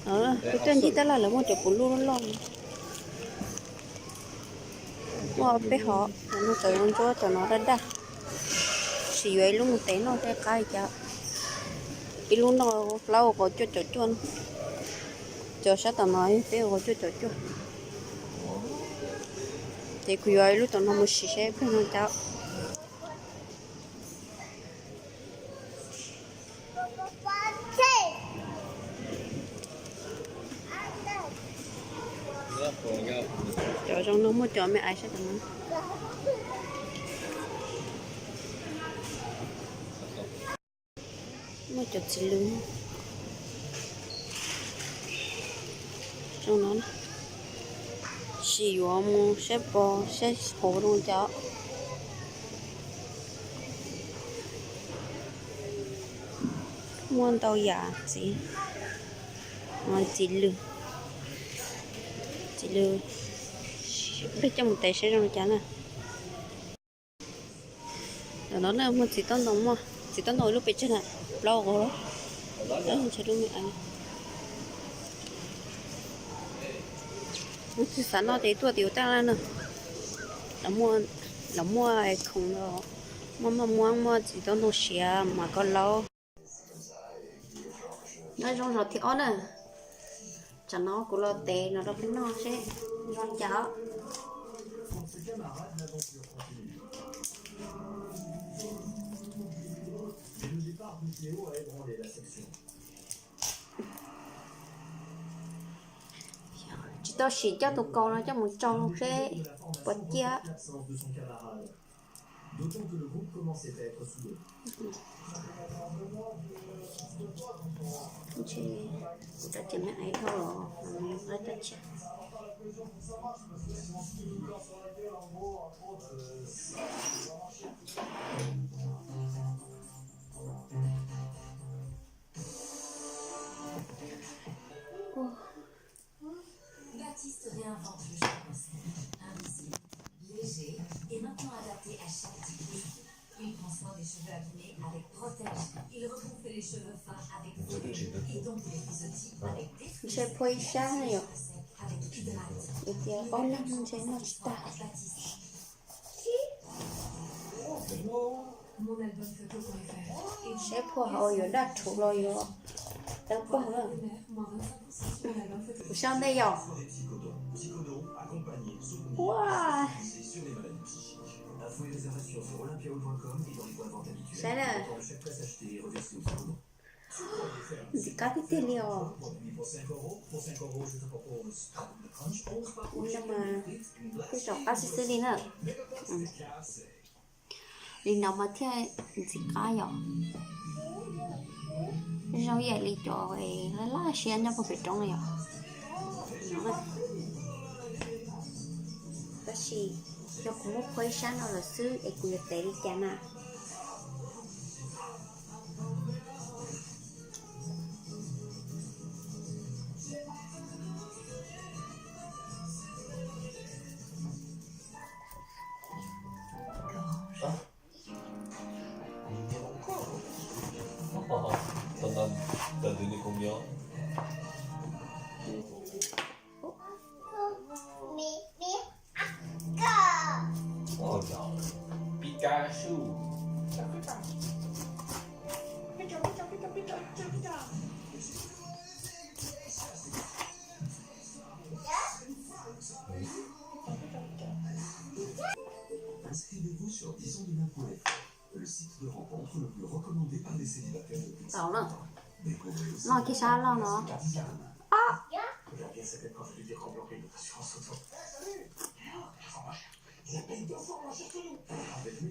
Peb tuaj ncig tab laj lawv muaj cov puv luj loj. Muaj peb hov, cov no txawv ntsuab, cov no daj daj. Sim yuav ib lub mus tev noj thiab qab li cas. Ib lub no plaub ua kaum cuaj caum cuaj no. Cov sab tom no peb ua kaum cuaj caum cuaj. Ces kuv yuav ib lub tom no mus sim seb pheej no cas. Cov zoo no muaj cov me ais sab tom no. Muaj cov txiv lws zoo no. Sim yuav mus saib pog saib hauv zoo cas. Muaj ntau yam txiv, txiv lws, txiv lws, peb coj mus tev saib zoo li cas na. Ntawm no na muaj txiv taub ntoo, muaj txiv taub ntoo ib lub pes tsawg na, plaub ua kaum, ntshe lub me ais. Mus tsis xav noj ces tuaj tim ua taj laj na. Los muaj khoom, muaj maj muab, muaj txiv taub ntoo siav, mas koj laub. Nyob zoo zaum thib ob na. Tsam no kuv los tev no rau peb noj seb zoo cas. Tsis tau sim coj tus kaus no coj mus tsau seb puas ciaj. Ntshe kuv rab ces me ais dhau los, rab tshiab. Baptiste réinvente le chien concept. Invisible, léger et maintenant adapté à chaque type de peau. Il prend soin des cheveux abîmés avec Protège. Il rebond fait les cheveux fins avec Volume et donc les plus outils avec Défrisé, Ntshe phua ib sab na yom. Avec Hydrate. Vim tias ob leeg no ntshe noj tsis tag. Baptiste. Saib phua hauv yuav daj rhuv los yuav tawv pog na. Kuv sau ntej yom. Ua, saib na. Ntxim qab tiag tiag li os. Li no mas kuj zaum qab xwb xwb li na. Li no mas thiaj ntxim qab yom. Zoo ib yam li cov laj laj siab nyob puag pem roob na yom. Tab sis yog kuv muab phua ib sab no lawm xwb es kuv yuav tev li cas na? Pikachu. Inscrivez-vous sur dix ans de main point F R, le site de rencontre le plus recommandé par les célibataires de plus de cinquante ans. Découvrez aussi Noj kiag sab loj no. Dizane. Regardez cette épreuve de découvrir notre assurance auto. Avec meilleur taux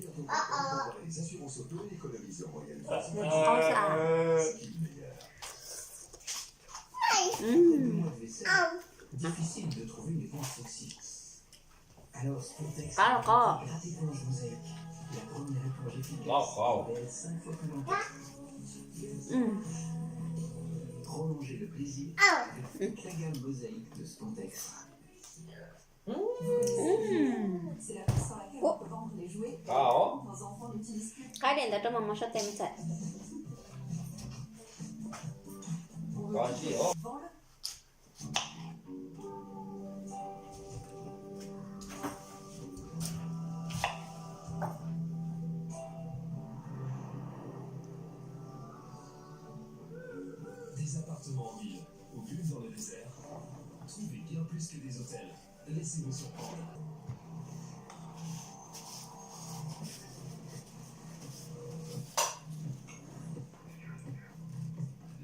de comparé les assurances auto et économise en moyenne vingt-cinq pour cent. Qhov xwb as. Skill meilleur. Après deux mois de vaisselle, difficile de trouver une éponge sexy. Alors, Spontex a inventé Gratte-éponge Mosaïque, la première éponge efficace et belle cinq fois plus longtemps. Prolongez le plaisir avec toute la gamme Mosaïque de Spontex. Qab li ntawd rau mas mos sab tes me ntxhais. En ville ou même dans le désert, trouvez bien plus que des hôtels. Laissez-vous surprendre.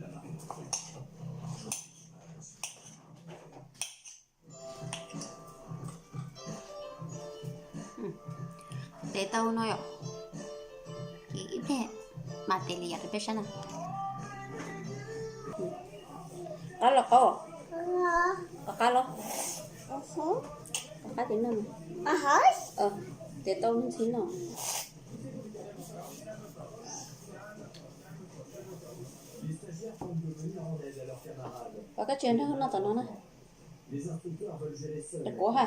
La marée est en feu. Tes tau no yom. Ces ib pliag mas tes li yam rau peb saib na. Qab los qaub? Qab los? Qab tes no. Tes tau ntxhi no. Ua koj tsis nrog no tom no na. Rau kuv ha.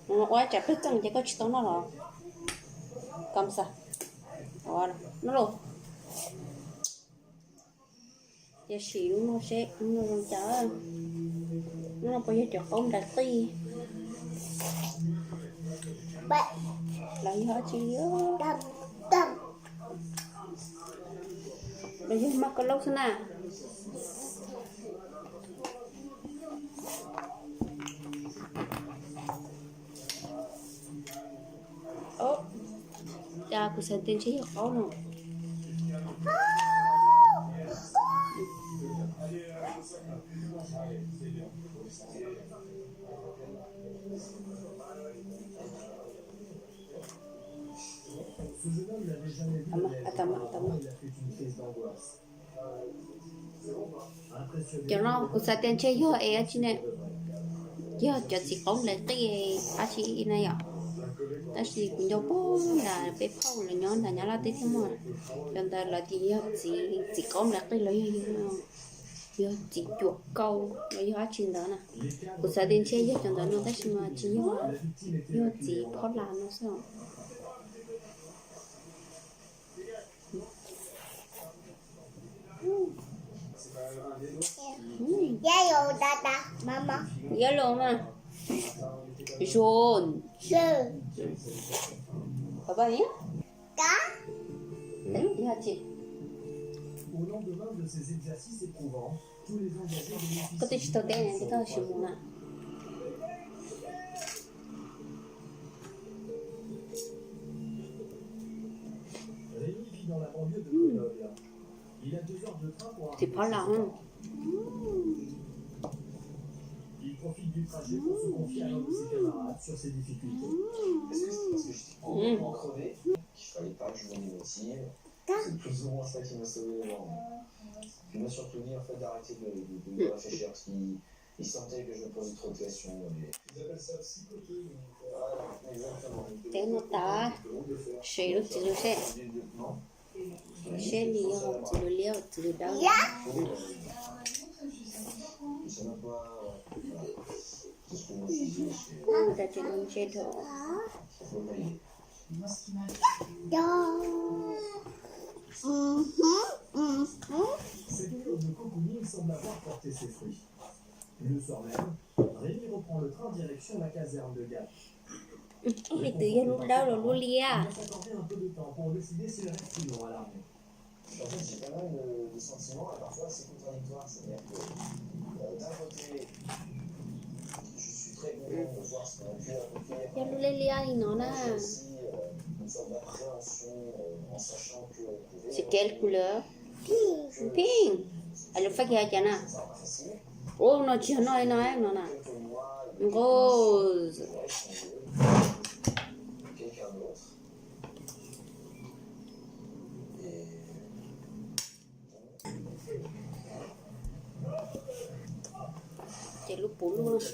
Ua tsam peb txeej ces koj tsis tau noj los? Kam xav. Noj los. Cia sim lub no seb lub no zoo cas. Lub no puas yog cov qaub nplawv qij los yog dab tsi? Los yog maj kab laub xwb na. Cas kuv xav tias ntshe yog qaub no. Cov no kuv xav tias ntshe yog es dab tsi ne, yog cov txiv qaub nplawv qij dab tsi na yom. Tab sis kuv nco pog nram peb phauj lawv nyob nram Nyab Laj teb thiaj muaj. Cov ntawd lawv tias yog txiv, txiv qaub nplawv qij los yog, yog txiv cuam kau los yog dab tsi ntawd na. Kuv xav tias ntshe yog cov ntawd no tab sis mas tsis yog, yog txiv phab las no xwb. Yellow mas. Jaune. Papa, yog tsis. Koj twb tsis tau teb ne, koj sim mus na. Txiv phab las. Teb no tas, sev lub txiv lws seb, seb nws yog txiv lws liab txiv lws dawb. Ua cas tsis ntse dhau. Ib twg yog lub dawb los lub liab? Yog lub liab liab li no na. Tsis kev kuv lawm. Pink. Lub faj kiag cas na. Ub, no tsis yog no li no no na. Nqus. Ces lub puv luj,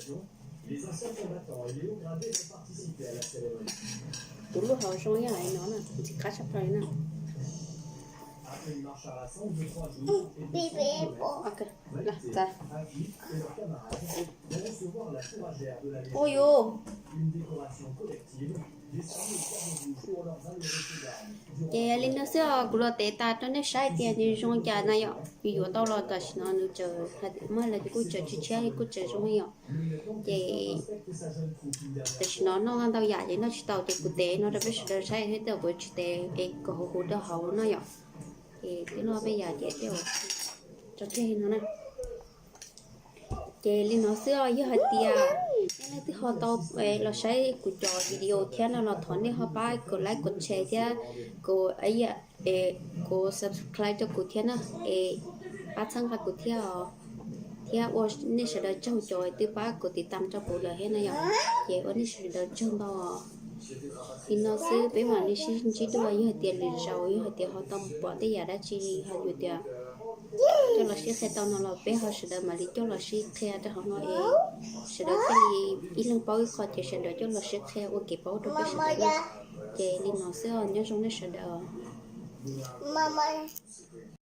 puv luj hauv zoo yam li no na, ntxim qab tshaj plaws li na. Ua yuv. Ces li no xwb os, kuv los teb tas rau nej saib tias nws zoo cas na yom. Nws yuav tau los tam sim no nws tseem muaj lawv kuj tseem tshiab tshiab kuj tseem zoo yom. Ces tam sim no noj ntau yam ces noj tsis tau ces kuv teb no rau peb sawv daws saib thiab tej kuv tsis teb es kom huv huv rau hauv no yom. Ces twb noj peb yam ces tej Tso tseg no na. Ces li no xwb os, yog hais tias nej leej twg ho tau los saib kuv cov video thiab no los thov nej ho pab kuv like, kuv share thiab kuv, kuv subscribe rau kuv thiab na, es pab txhawb nqa kuv thiab os. Thiab ua nej sawv daws tsaug cov twb pab kuv tiv tam rau kuv lawm thiab na yom. Ces ua nej sawv daws tsaug ntau os. Li no xwb peb mam li sib ntsib dua, yog hais tias lwm zaus yog hais tias ho tau mus pom tej yam dab tsi ho yus tias coj los sib qhia tau no los peb ho sawv daws mam li coj los sib qhia rau hauv no es sawv daws thiaj li ib leeg paub ib qho ces sawv daws coj los sib qhia ua kev paub rau peb sawv daws. Ces li no xwb os, nyob zoo nej sawv daws.